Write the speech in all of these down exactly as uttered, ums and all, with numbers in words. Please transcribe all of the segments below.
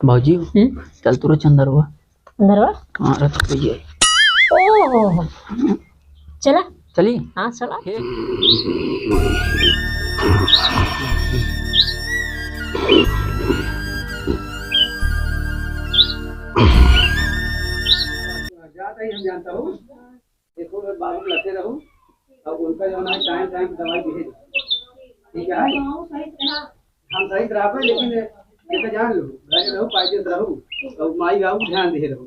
भौजी, हम्म? चल तोरे चंदरवा। चंदरवा? हाँ, रथ भैया। ओहो। चला। चली? हाँ, चला। जात ही हम जानता हूँ। देखो, अगर बाबू लगे रहू, अब उनका जो है, टाइम टाइम पे दवाई दे दो। ठीक है? हम सही रहबे, लेकिन ये तो जान लो, घरे रहू, कायदे से रहू, और माई बाबू ध्यान दे रहू।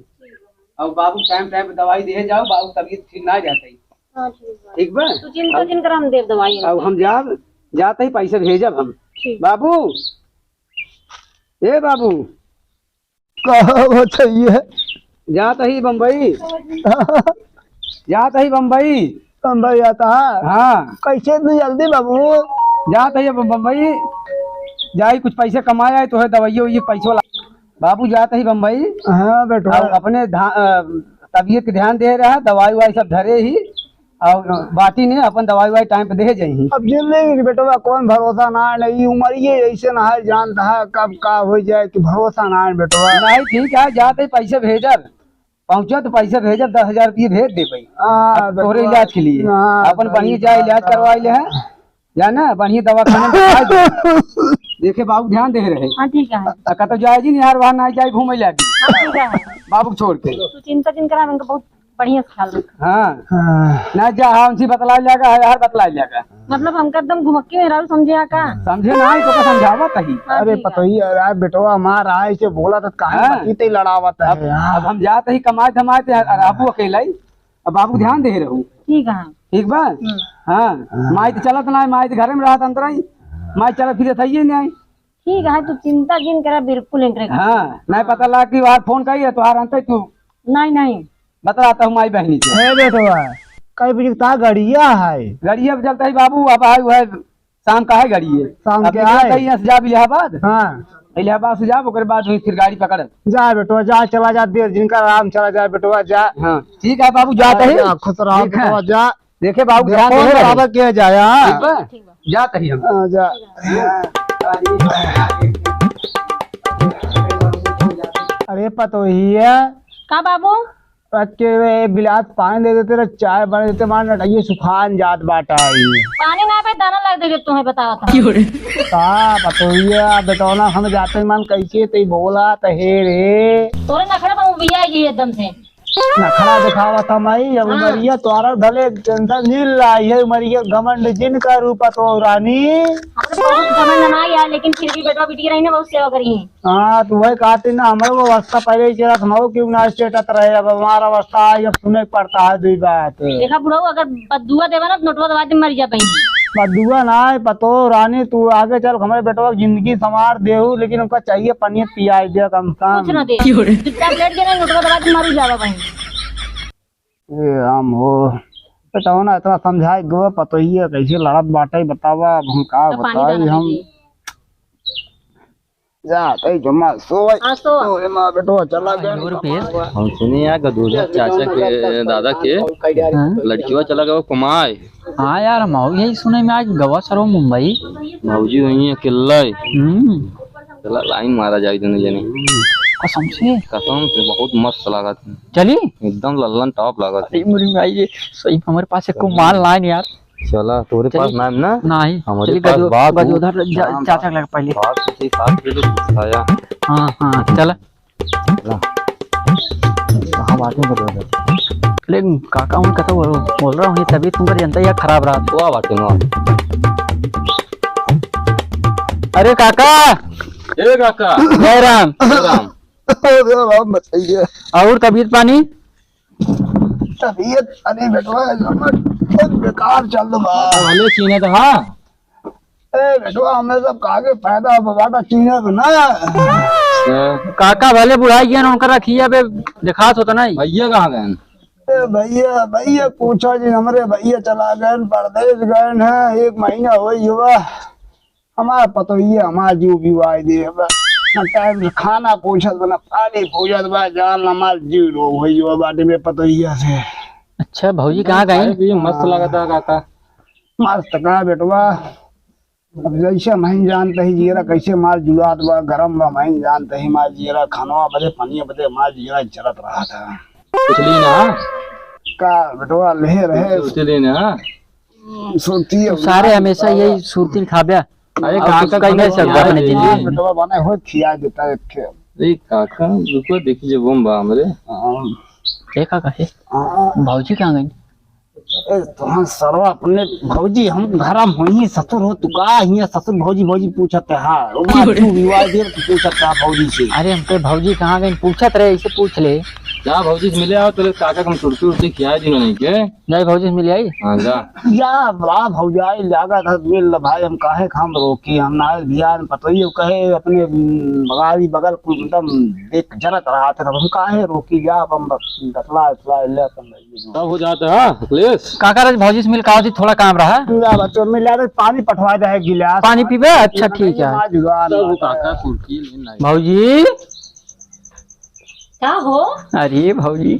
और बाबू टाइम टाइम पे दवाई दे जाओ, बाबू तबीयत ठीक ना रहता है। हाँ, ठीक बा। ठीक बा? तू चिंता जिन कर, हम देब दवाई। अब हम जाब, जाते ही पैसे भेजब हम। ठीक। बाबू, ए बाबू, का बताइए? जात ही बम्बई। जात ही बम्बई। बम्बई जाता है? हाँ। कैसे इतनी जल्दी बाबू? जात ही अब बम्बई, जाई कुछ पैसे कमाए आए, तो है दवाइयो ये पैसो ला। बाबू जात ही बम्बई। हाँ बेटवा। और अपने धा-, अ, तबीयत के ध्यान दे रहा, दवाई वाई सब धरे ही। और बाटी ने अपन दवाई वाई टाइम पे दे जाई। अब जिंदगी के बेटवा कौन भरोसा ना है, नहीं उम्र ये ऐसे ना है, जानता है कब का हो जाए कि भरोसा ना है बेटवा। नहीं, ठीक है, जाते ही पैसे भेजब, पहुँचा तो पैसे भेजब, दस हजार रुपये भेज दे भाई। हाँ, अब तोरे बेटवा। इलाज के लिए हाँ, अपन सही बढ़िया जाए, बात इलाज है। करवा ले है, जाना बढ़िया दवाखाना में दिखा दे। देखे बाबू ध्यान दे रहे। हाँ, ठीक है। आ, कतो जाए जी, यार वहाँ ना जाए घूमे लागी। हाँ, ठीक है। बाबू छोड़ के। तू चिंता जिन करा, इनका बहुत बढ़िया से ख्याल रखा। हाँ। हाँ। ना जा, हाँ, उनसे बतला लेगा, हर, हर बतला लेगा। मतलब, हमका एकदम घुमक्की में रहू समझे हा का? समझे ना, तो का समझावत ही। हाँ, अरे, ठीक है। पतोही, यार, बेटवा हमार आए से बोला तो काहे हाँ। बकी ते लड़ावत अब, है, हाँ। अब हम जात ही कमाए धमाए ते, अब रहबू अकेला ही। अब बाबू ध्यान दे रहू। ठीक है। ठीक बा? हम्म। हाँ। हाँ। माई तो चलत ना है, माई तो घरे में रहत अंतरा ही। माई चलत फिरत है ये नहीं। ठीक है, तू चिंता जिन करा, बिल्कुल एंट्री कर। हाँ, नहीं पता लगा कि वहाँ फोन कही है, तो आ रहता है तू। नहीं, नहीं। बतलाता हूँ माई बहनी से। हे बेटवा, कई बजे ता गड़िया है? गड़िया पे चलता ही बाबू, अब आए हुए शाम का है गड़िया। शाम अब के निकलता आए? ही यहाँ से जाब इलाहाबाद। हाँ। इलाहाबाद से जाब, ओकरे बाद वहीं फिर गाड़ी पकड़। जा बेटवा, जा, चला जा, देर जिनका आराम, चला जा बेटवा, जा। हाँ, ठीक है बाबू, जाता ही। जा, खुश रहो ठीक है। बेटवा, जा। देखे बाबू, ध्यान फोन दे रहे। बराबर किया जाए, हाँ। ठीक बा? ठीक बा। जात ही हम। हाँ, जा। अरे पतोहिया। का बाबू? रख के रे बिलात पानी दे देते रे, चाय बना देते, मार नटइये सुखान जात बाटा है। पानी ना पे दाना लग दे, तुम्हें बतावा था। का पतोहिया, बेटौना हम जाते मन कैसे ते बोला त हे रे। तोरे नखरा पर उबिया गई एकदम से। नखरा दिखावा था माई, अब हाँ। उमरिया तोरा भले टेंशन नहीं लाई है, उमरिया घमंड जिन का रूप तो रानी। हमरे बहुत घमंड ना यार, लेकिन फिर भी बेटवा बिटिया रही ना, बहुत सेवा करी है। हाँ, तो वही कहते ना, हमरे वो अवस्था पहले ही चलत, हम क्यों ना स्टेटत रहे, अब हमारा अवस्था आई, अब सुने के पड़ता है दुई बात। देखा बुढ़ऊ, अगर बद्दुआ देवा ना, तो नोटवा दबा दे, मर जा बहिन। बद्दुआ ना है, पतो रानी, तू आगे चल, हमरे बेटवा की जिंदगी संवार देहू, लेकिन उनका चाहिए पनिया पियाई दे कम से कम। कुछ ना दे। क्यों रे? चुपचाप लेट के ना, नोटवा दबा दे, मर जावा बहिन। ए राम हो, बेटवा ना इतना समझाए गो, पतो ही है कैसे लड़त बाटे, बतावा, अब हम का तो पानी बताई दाना हम। दे दे। जा, तई जुम्मा सोए। हाँ, सो। तो ए माँ बेटवा चला गया। और पेश? हम सुने यार गदूजा चाचा के, दादा के हाँ? लड़किवा चला गया कुमाए। हाँ यार, हम यही सुने में आज गवा सरो मुंबई। भौजी वहीं अकेला है। हम्म। चला लाइन मारा जाए दोनों जने। कसम से? कसम से, बहुत मस्त लागत है। चली? एकदम लल्लन टॉप लागत है। अरे मुरी भाई, ये सही में हमारे पास एको माल ना है यार। चला, तोरे चली। पास नाम ना? नाही। हमरे चली, पास गजो-, बात गजोधर हो। जा-, नाम चाचा के लगे पहले। बात तो ठीक, बात के लिए कुछ खाया। हाँ, हाँ, चला। चला। कहाँ बाटे गजोधर? लेकिन काका उन कतो बोल रहा हूँ, ये तबीयत तुमकर जनता या खराब रहा। वो बाटे ना। अरे काका। ए काका। जय राम। जय राम। अरे राम बताइए। और तबीयत पानी? तबीयत अरे बेटवा, हमर बहुत बेकार चल रहा। भले चीने तो हाँ। ए बेटवा, हमें सब कागे फायदा बाटा चीने तो ना। अच्छा। काका भले बुढ़ाई गए, उनका रखिए, अबे दिखात होता नहीं। भैया कहाँ गए? ए भैया, भैया पूछो जी, हमरे भैया चला गए, परदेश गए हैं, एक महीना हो ही हुआ। हमार पतोहिया हमार जीव बिवाई दे बा। ना टाइम से खाना पूछत बा, ना पानी पूछत बा, जान हमार जीव रो भइयो बाटे में पतोहिया से। अच्छा, भौजी कहाँ गई? अरे भैया, मस्त लागत है काका। मस्त का बेटवा, अब जैसे हम ही जानते ही जियरा कैसे मार जुआत बा, गरम बा, हम ही जानते ही मार जियरा, खानवा बदे, पनिया बदे मार जियरा जरत रहा था। पूछ ली ना। का बेटवा ले रहे? पूछ ली ना। सुरती तू सारे हमेशा यही सुरती खाब्या। अरे और काका कुछ कहीं नहीं सकता अपने जिंदगी में। बेटवा बने हो खिया देता एक खे। अरे काका, रुको, देखी जब हम बा हमरे। हाँ। ए काका, हे। हाँ। भौजी कहाँ गई? ए, तोहन सरवा अपने भौजी हम घरम होई, ससुर हो, तू का हियां ससुर भौजी, भौजी पूछत है? हाँ, ओ माँ, तू विवाह दे, तू पूछत है भौजी से। अरे, हमके भौजी कहाँ गई पूछत रहे, इसे पूछ ले। जा भौजी से मिले आओ, तोरे काका के हम सुरती उरती खिया दी नहीं के। जाए भौजी से मिल आई। हाँ, जा। या बा भौजाई, लागत है मिल ल भाई, हम काहे खाम रोकी, हम ना आयल भियान पतोइयो कहे अपने, उम, बगारी बगल कुल एकदम देख जरत रहा था, हम काहे रोकी, या अब हम बतला, बतला ले अपन। सब हो जाता है, अखिलेश। काका रज भौजी से मिल का होती, थोड़ा काम रहा। जा बच्चों, मिल जाते, पानी पठवा दे है गिलास। पानी पीबे? अच्छा, ठीक है। ना जुआ, सब ना काका है। कुर्सी लेन आई। भौजी। का हो? अरे भौजी।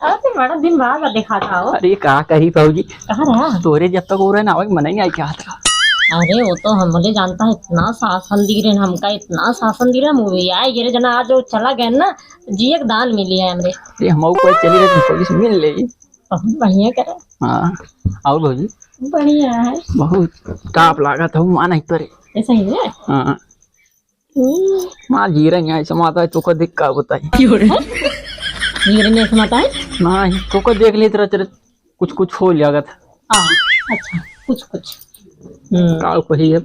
अरे बड़ा दिन बाद देखा था हो। अरे का कही भौजी। कहाँ रहा? तोरे जब तक हो रहे ना, आवे के मन ही नहीं आई क्या था। अरे वो तो हमरे जानता है, इतना शासन दी रहे हमका, इतना शासन दी रहे, हम आए गिरे जना, आज वो चला गए ना, जिए के दान मिली है हमरे। अरे हम कोई चली रहे, भौजी से मिल ले। बहुत बढ़िया करे। हाँ, और भौजी? बढ़िया है। बहुत ताप लागत है, मान आई तोरे। ऐसा ही है? हाँ। हम्म। माँ जीरा नहीं आई समाता है, तोका देख का बताई। जीरा नहीं समाता है? नहीं, तोका देख लेत रह, तेरे कुछ कुछ हो लागत। हाँ, अच्छा, कुछ कुछ। हम्म। का कही अब?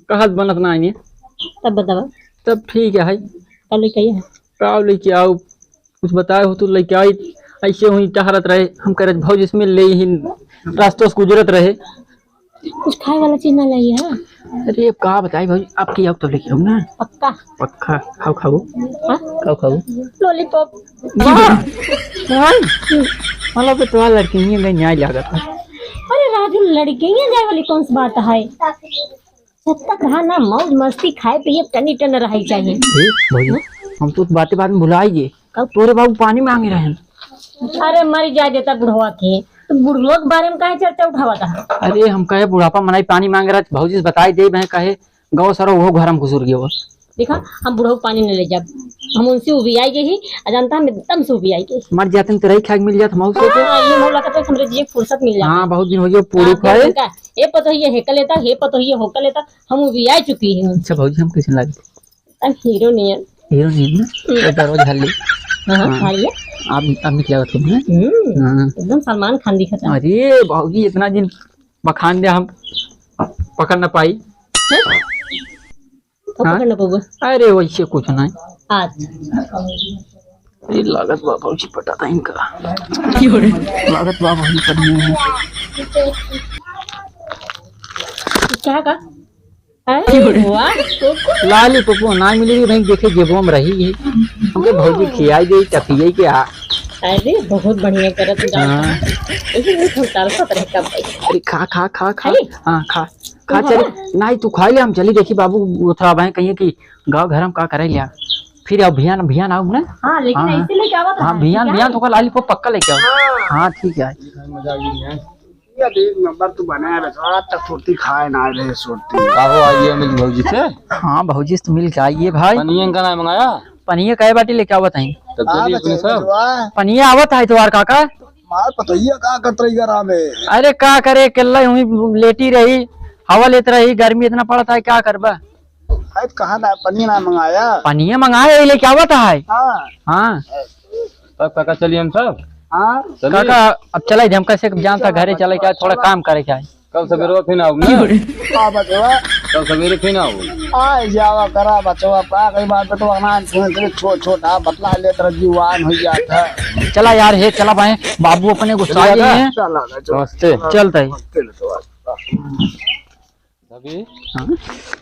कहत बनत ना आइए। तब बतावा। तब ठीक है। का लेके आई है? का लेके आओ? कुछ बताए हो तो लेके आई। ऐसे हुई टहरत रहे, हम करे भौजी से मिल ले ही, रास्तों से गुजरत रहे। कुछ खाए वाला चीज ना लाई है? अरे अब का बताई भौजी, आपकी आओ तो लेके आओ ना। पक्का? पक्का। खाओ, खाओ। हाँ? खाओ, खाओ। लॉलीपॉप। वाह! भाई, मतलब तो तुम्हारा लड़की नहीं गई न्याय लागत है। अरे राजू, लड़की नहीं जाए वाली कौन सी बात है? जब तक रहा ना मौज मस्ती, खाए पिए टनी टन रही चाहिए। ए, भौजी, हाँ? हम तो बातें बाद में भुला ही गए। कब? तोरे बाबू पानी मांगे रहे। अरे मर जाए देता बुढ़वा के, तो बुढ़वा के बारे में काहे चर्चा उठावा था? अरे हम कहे बुढ़ापा मनाई पानी मांग रहा, भौजी से बताई दे, मैं कहे गाँव सारा वो घर हम घुसुर गयो। देखा, हम बुढ़ऊ पानी न ले जाब, हम उनसे उबियाई गई ही, आ जानता हम एकदम से उबियाई गई। मर जाते तो रही खाए मिल जात हम उसे के। हाँ, ये मोला कहते हमरे जी फुर्सत मिल जाता। हाँ, बहुत दिन हो गया पूरी हाँ, खाए। ए पतोहिए हेकल लेता, हे पतोहिए होकल लेता, हम उबियाई चुकी ही। अच्छा भौजी, हम कैसे लगे? एकदम हीरो नियन। हीरो नियन ना? हम्म। एक बार वो झाल ली। हाँ, हाँ, हाँ। झाल लिया। आप, आप निकला हो तुम, हैं? हम्म, हाँ। एकदम सलमान खान दिखत है। अरे, बाबूजी, इतना दिन बखान दिया हम, पकड़ न पाई। हैं? तो हाँ? पकड़ न पाऊंगा। अरे, वैसे कुछ नहीं। अच्छा। ये लागत बा बाबूजी पटाता इनका। क्यों रे? लागत बा बाबूजी पटनी है। क्या का? अरे वाह, कोको। लाली पोपो ना मिली भाई, देखे जेबो में रही है। हमके भौजी खियाई दे, टपियाई के आ। अरे बहुत बढ़िया करत जाओ। हाँ। लेकिन ये हम तरसत रहे कब भाई। अरे खा, खा, खा, खा। खाई? हाँ, खा। खा, तू चल। खा। नहीं, तू खा ले, हम चली देखी बाबू, वो थोड़ा भाई कहिए कि गाँव घर हम का करे लिया। फिर अब भियान, भियान आऊ ना। हाँ, लेकिन हाँ, ऐसे लेके आवत हाँ, रहा, भियान, ठीक है? भियान तो का लाली पोप पक्का लेके आओ। हाँ। हाँ, ठीक है। मजा आ गई है। ये देख नंबर तू बनाया बे, आज तक सुरती खाए ना रहे सुरती। का हो, आइए मिल भौजी से? हाँ, भौजी से तो मिल के आइए भाई। पनिया का ना मंगाया? पनिया काहे बाटी लेके आवत हैं? तब हाँ, चलिए अपने बच्चे, सब। बचवा। पनिया आवत है तोहार काका। मार पतोहिया का करत रही घरा में? अरे का करे, अकेला हुई लेटी रही, हवा लेत रही, गर्मी इतना पड़त है, क्या करबा? अरे कहाँ ना, पनिया ना मंगाया? पनिया मंगाया, ये लेके आवत है। हाँ। हाँ। तब काका चलिए हम सब। हाँ। चलिए। काका, अब चले, हम कैसे जानता, घरे चले क्या, थोड़ा काम करे क्या है। कल सवेरे फिर आऊँ ना। हाँ, बचवा। कल सवेरे फिर आऊँ। आ जावा करा, बचवा, का कई बात, बेटवा, ना सुन, तेरे छो-, छोटा बतला ले, तेरा जीवान हो जाता है। चला यार, हे, चला भाई, बाबू अपने गुस्सा चलिए गए दादा। हैं। चला, चला, चला। नमस्ते। चलता है। नमस्ते, बचवा। अभी हाँ?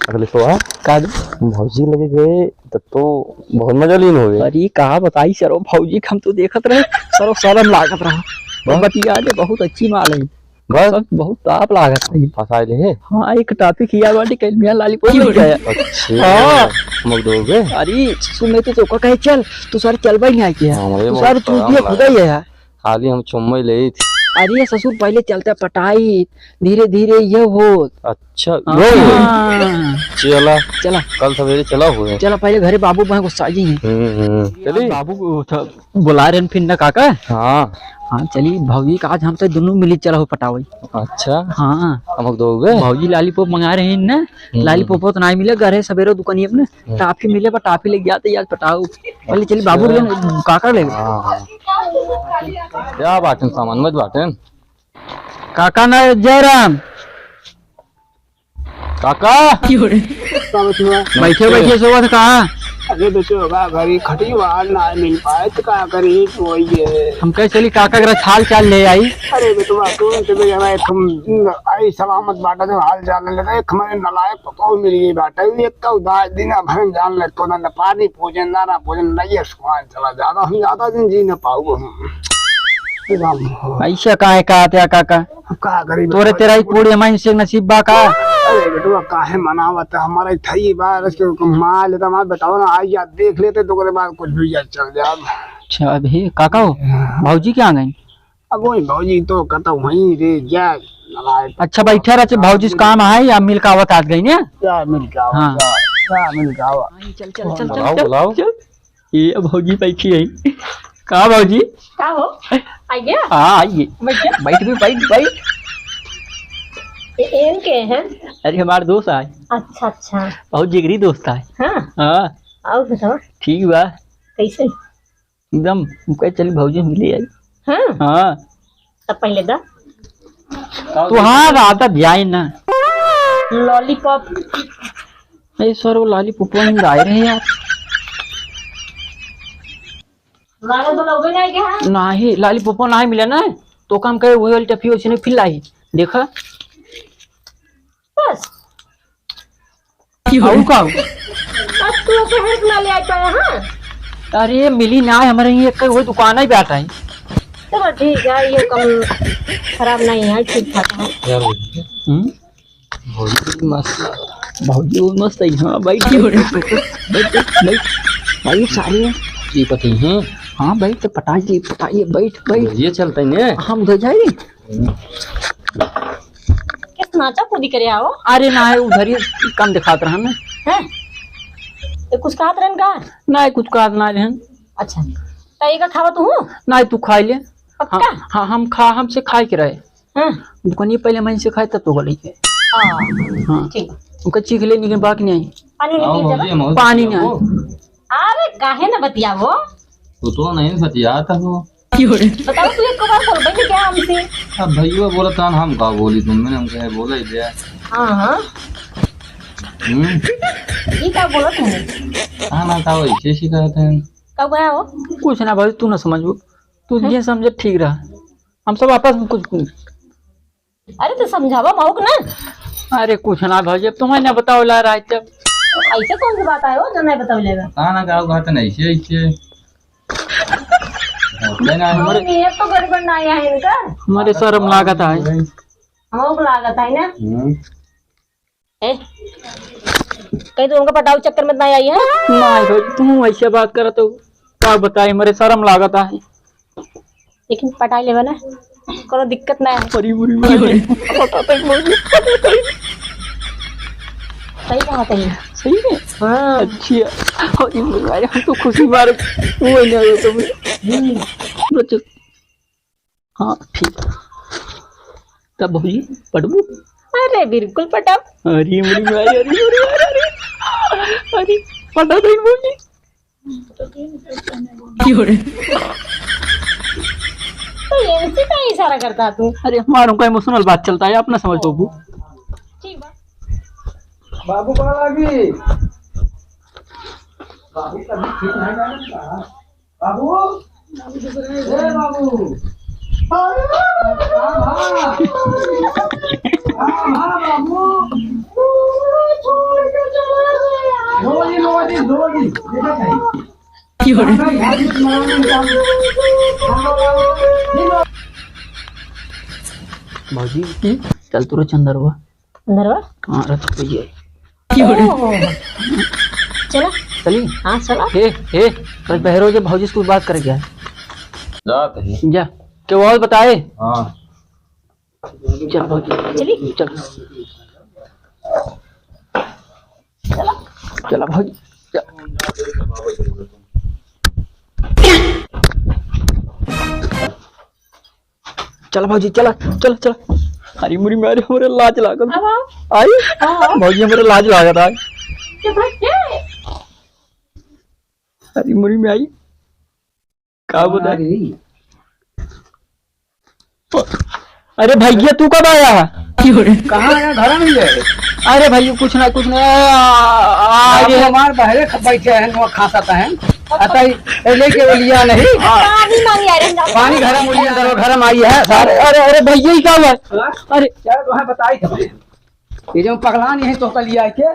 अगले तो आ। का दे? भौजी लगे गए, तब तो बहुत मजा लीन हो गए। अरे, कहा बताई सरो, भौजी के हम तो देखत रहे, सरो शरम लागत रहा। हाँ? बतिया ले, बहुत अच्छी माल है। बस? सब बहुत ताप लागत है। फंसाए ले है? हाँ, एक टॉपिक यार वाली कल मियाँ लाली पोप क्यों लेके रे? आया। अच्छा, हाँ। मग दोगे? अरे, सुन, मैं तो तोका कहे, "चल," तू सारे चल भाई नहीं आए क्या? हाँ, मुझे तू बहुत सारे तू शरम दिया लगा। खुदा ही है यार। खाली हम चुम्मा ही लेई थी। अरे ससुर, पहिले चलते पटाई, धीरे धीरे ये हो। अच्छा, हाँ। यो हो। चला। चला। कल सवेरे चला हुए। चला, पहिले घरे बाबू बहन गुस्सा जी हैं। हम्म, हम्म। चली। बाबू को थ-, बुला रहे हैं फिर ना काका। हाँ। हाँ, चली, भौजी का आज हमसे दुनू मिली चला हो पटावई। अच्छा। हाँ। हमक दो हुए? भौजी lollipop मंगा रहे हैं ना, हम्म। Lollipop तो नाहीं मिले, घरे सवेरे दुकानिया पे ना, हम्म। Toffee मिले, पर Toffee लेके जाते, आज पटाओ। पहिले चली, बाबू अच्छा। ले, काका ले। हाँ, हाँ। क्या बाटन सामान मत बाटन? काका ना, जयराम। काका। का बचवा? बैठे, नमस्ते। बैठे, सोवत कहाँ? अरे बचवा, बा घरी खटिया ना मिल पाए, तो का करी, तो वही है। हम कहे चली काका के हाल चाल ले आई। अरे बचवा, तू तो बे हमारे, तुम आई सलामत बाटा, जो हाल चाल ले, एक हमारे नलायक पतोह मिल गई बाटा, एक तो उदास दिन अब हम जान ले, तो ना, ना पानी पूजन, ना, ना पूजन, ना ये सुहान चला ज्यादा, हम ज्यादा दिन जी ना पाऊ हम। राम हो। ऐसा काहे कहत है काका? अब का करी तोरे बेटवा? तेरा ही पूरी हमारी से नसीब बा का? अरे बेटवा, काहे मनावत है? हमारा ही थई बार इसके माल है, तो हमारे बताओ ना, आई याद देख लेते तो ओकरे बाद कुछ भी याद चल जाए। अच्छा, अभी काका हो, हाँ। भौजी कहाँ गई? अब वही भौजी तो कहता वहीं रे, जा, नालायक। अच्छा, बैठा रह, भौजी से काम है या मिल का आवत आज गई ने? जा मिल का आवत, हाँ। जा, जा मिल का आवत। चल, चल, चल, चल, बुलाओ, चल, बुलाओ। चल। ये भौजी बैठी है। का भौजी? का हो? आइए। हाँ, आइए। बैठिए। बैठ भी, बैठ, बैठ। ए-, एन के हैं? अरे, हमार दोस्त आए। अच्छा, अच्छा। बहुत जिगरी दोस्त आए। हाँ? हाँ। और बताओ। ठीक बा। कैसे? एकदम, कहे चली भौजी मिले आई। हाँ? हाँ। तब पहिले दा। तो हाँ, आदत जाए ना। Lollipop। ए सर, वो lollipop हम लाए रहे यार। मारो तो लोगे नहीं क्या? नाही, lollipop नाही मिले ना, तो काम करे वही वाली टफी वैसे नहीं फिर लाई। देखा? बस। और का? अब तू ओके हेल्प ना ले आ पाया, हाँ? अरे, मिली ना, हमारे यहाँ एक वो दुकान है, बैठा है। चलो, ठीक है, ये कम खराब नहीं है, ठीक ठाक है। क्या बोल रही है? हम्म? भौजी मस्त। भौजी वो मस्त है, हाँ, बैठ, बैठ, बैठ, बैठ, बैठ। भाई, सारे। ये पति हैं? हाँ, बैठ, तो पटाइए, पटाइए, बैठ, बैठ। ये चलते हैं ने? हम उधर जाए। किस नाचा कूदी करे आओ? अरे ना, उधर ही कम दिखात रहन। हैं? तो कुछ कहत रहन का? ना, कुछ कहत ना रहन। अच्छा, तो ये का खावा तू? ना, तू खाई ले। पक्का? हाँ, हाँ, हम खा, हमसे खाए के रहे। हाँ। दुकानिया पहले मैं से खाए तब तो गली के। हाँ। हाँ। ठीक। उनका चीख ले, लेकिन बाकी नहीं आई। पानी नहीं आओ पिए भौजी, जरा? हम और पानी नहीं आई। अरे, काहे ना बतियावो? तू तो नहीं बतियात हो। बताओ, तू एक बार बोलबे नहीं क्या हमसे? अब भैया बोलत रहन, हम का बोली तुम, मैंने हम कहे बोला ही दिया। हाँ, हाँ। हम्म। ये का बोलत है? हाँ ना, का वैसे शिकायत है। कब गया हो? कुछ ना भाई, तू ना समझबो, तू हाँ? जे समझे ठीक रहा, हम सब आपस में कुछ अरे तो समझावा मौक ना। अरे कुछ ना भौजी, अब तुम्हें ना बताओ ला रहा है तब। ऐसे कौन सी बात आए हो जो नहीं बताओ लेगा? कहाँ ना गाँव घाट नहीं से ऐसे। होते ना हमारे नियत तो गड़बड़ ना आया है इनका। हमारे शर्म लागत है। मौक लागत है ना। हम्म। ए, कहीं तो उनका पटाऊ चक्कर में ना आई है? नहीं भौजी, तुम ऐसे बात करत हो, का बताई, हमारे शर्म लागत है। लेकिन पटाई लेवे ना, कोनो दिक्कत ना है। अरे बुरी बात है। पटाते हैं मौजी। सही बात है। सही में? हाँ। अच्छा। अरे बुरी बात है, हम तो खुशी मारे वो नहीं आए तुम। हम्म। बच्चों। हाँ, ठीक। तब भौजी, पटबू? अरे बिल्कुल पटब। अरे बुरी बात है, अरे बुरी बात है, अरे। अरे, पटा दे भौजी। तो इनसे का इशारा करता तू? अरे, हमारा उनका emotional बात चलता है, आप ना समझ पाओ। ठीक बा। बाबू कहाँ लागी? बाबू कभी ठीक नहीं जाने का। बाबू, ए बाबू। हाँ, हाँ। हाँ, हाँ, बाबू। रोजी, रोजी, रोजी। देखा था। भौजी, हम्म? चल तोरा चंदरवा। चंदरवा? हाँ, रथ पे ये। ओह। चला। चली? हाँ, चला। हे, हे, कल बहरो जे भौजी से कुछ बात कर गया। जात है। जा, के वो बताए? हाँ। चल भौजी, चली। चल। चला भौजी, चल। चला भौजी, चला, चला, चला। अरे मुरी में, अरे हमरे लाज लागत। अब आओ। आई? हाँ, हाँ। भौजी हमरे लाज लागत आई। के भाई के? अरे मुरी में आई। का बताई? अरे। अरे भैया, तू कब आया है? कहाँ आया? घर में ही है। अरे भैया, कुछ ना, कुछ ना। आ, आ, आप अरे। हमार बहरे ख-, बैठे हैं, वो खांसत हैं। अतई, ए, लेके वो लिया नहीं। पानी मांगे आ रहे हैं। पानी घर में लिया, घर में आई है। अरे, अरे, अरे भैया, ये का हुआ? हाँ? अरे। क्या तुम्हें बताई था? ये जो पगलान यहीं तो कल लिया के।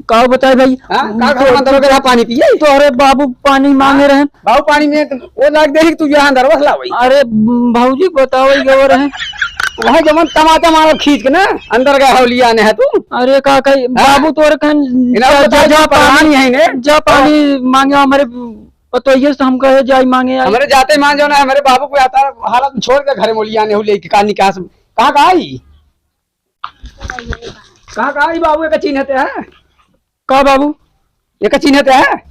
का बताए भाई? हाँ, का घर में अंदर के रहा पानी पिए? तोहरे बाबू पानी मांगे रहे। बाबू पानी में तो वो लाग दे कि तू यहाँ अंदर बस ला भाई। अरे, भौजी बताओ, ये वो रहे। वहाँ जवन तमाचा मारो खींच के ना, अंदर गया हो लिया ने है तू। अरे का कही, हाँ? बाबू तोरे कहन इन्हें जा, बता जा, दे, जा पगलान पानी, यहीं ने। जा पानी मांगे हमारे पतोहिए से, हम कहे जाई मांगे आई। हमारे जाते मान जो ना, हमारे बाबू को आता हालत में छोड़ के घरे मोलिया ने हो लेके का निकास, कहाँ का आई? कहाँ, कहाँ ई बाबू, एका चिन्हते हैं? का बाबू? एका चिन्हते हैं?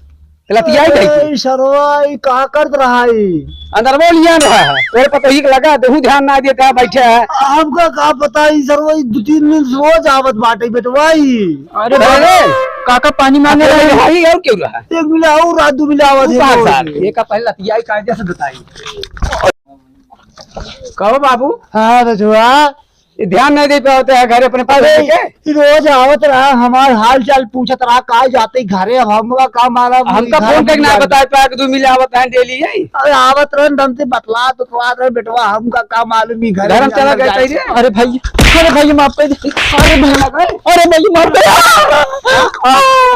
लतियाई अरे, जाई। ई सरवा, ई का करत रहा ई? अंदर वो लिया न है। तोरे पतोही के लगा, देहू ध्यान ना देता है, बैठे है। हमका का पता, ई सरवा, ई दो तीन दिन से रोज आवत बाटे, बेटवा ई। अरे अरे। बाबू, काका पानी मांगे अरे, रहे। भाई, और क्यों रहा? एक मिला और रात दो मिला आवत तू है कहाँ रोज। साल? ये का पहले लतियाई कायदे से बताई। कहो बाबू। हाँ, रजुआ। ये ध्यान नहीं दे पावत है घर अपने पतोहिए के? रोज आवत रहा, हमार हाल चाल पूछत रहा, का जाते घरे, अब हमका का मालूम, हमका घर फोन करके ना बताए पाए कि तू मिले आवत है डेली है। अरे आवत रहन, दम से बतला तो थोड़ा रहे बेटवा, हमका का मालूम ही घरे घर में चला गए जाए। अरे भाई, अरे भाई माफ कर दे। अरे भाई, अरे भाई माफ कर दे।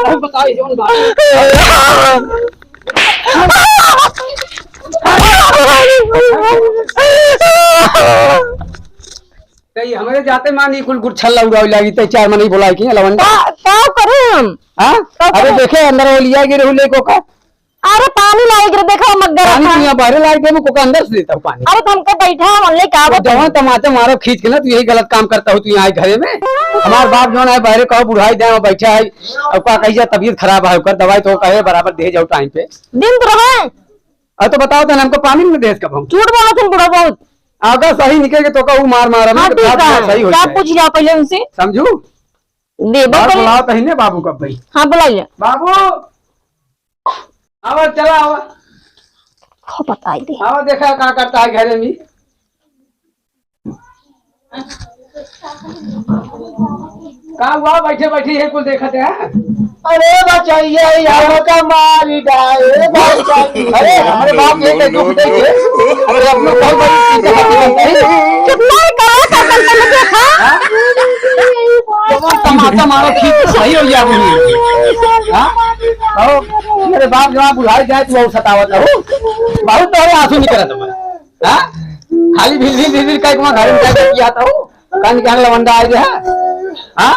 हम बताओ ये जौन बात। तई हमरे जाते मान ई कुल गुरछल्ला उड़ावे लागी, तई चार मनई बोलाए की लवंडा। का, का करे हम? हाँ? का अरे करे? देखे अंदर वो लिया गिरे हुले को का। अरे पानी लाए गिरे, देखा मग्गर पानी रखा। तू यहाँ बाहर लाए दे, को का अंदर से देता हूँ पानी। अरे तो हमको बैठा है, हमने का तो बताऊँ? जवान तमाचा मारो खींच के ना, तू यही गलत काम करता हो, तू यहाँ आए घरे में। हमार बाप जौन है बाहर कहो बुढ़ाई दे, बैठा है, अब का कही जा तबीयत खराब है, ओकर दवाई तो कहे बराबर दे जाओ टाइम पे। दिन तो रहे। अब तो बताओ तो हमको पानी में देस कब हम? झूठ बोलत हन बुढ़ा बहुत। अगर सही निकल के तो कहू मार मार, हाँ, ठीक है। सही हो जाए। पूछ जाओ पहले उनसे। समझू? दे, बात बोल। बुलाओ तही ने बाबू कब भाई। हाँ, बुलाइए। बाबू, आवा, चला आवा। खो बताई दे। आवा, देखा का करता है घरे में। का हुआ? बैठे बैठे ये कुल देखत है। अरे बचैया, ये हमका मारी डाए, बचैया। अरे हमारे बाप ये कह दुख दे के, अरे अपना बहुत बड़ी चीज है। कितना कला का करता है, देखा? हाँ? जब तमाचा मारो, ठीक सही हो गया अभी। हाँ? कहो, मेरे बाप जब बुढ़ाई जाए तो वो सतावत हो, बहुत तोहरे आंसू निकलत है। हाँ? खाली भिल भिल भिल भिल कह के वहाँ घर में जाके किया था वो। कान के आगे लवंडा आ गया। हाँ?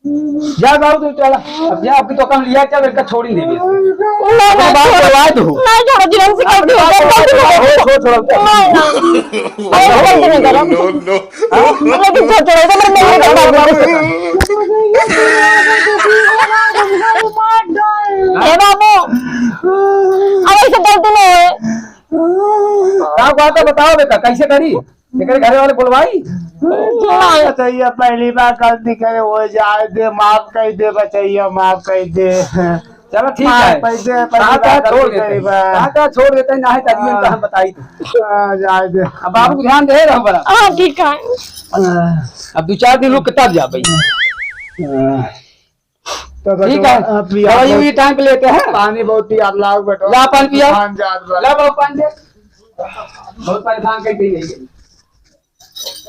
जा बाबू तू चला। अब जा, आपकी तो कम लिया, चल, इनका छोड़ ही देंगे। नहीं, अपने नहीं, बाप छोड़। बुलवा दो। नहीं, छोड़ो, जीवन से अपने गलती बाप नहीं बुलवा दो, करो। छोड़, छोड़, छोड़, छोड़। नहीं, नहीं। अरे, गलती नहीं करो। No, no। हाँ? लेकिन छोड़, छोड़ो, इधर मेरे, मेरे बाप को। हे बाबू, अब ऐसे गलती नहीं होए। का बात है, बताओ बेटा, कैसे करी? एकरे घरे वाले बोलवाई? नहीं। बचैया, पहली बार गलती करे, हो जाए दे, माफ कर दे बचैया, माफ कर दे। चलो ठीक है। माफ कर दे, पहली बार गलती करे बा। कहा, कहा छोड़ देते हैं, ना है तभी उनका हम बताई थे। हाँ, जाए दे। अब बाबू को ध्यान दे रहो बड़ा। हाँ, ठीक है। अब दो चार दिन रुक के तब जा भाई। हाँ। तो ठीक है। बेटवा, अब पिया दवाई बहुत, भी टाइम पे लेते हैं। पानी बहुत पिया, लाओ बेटवा। ला पानी पिया। खान जात बा। ला बाबू पानी दे। बहुत परेशान कर दी है।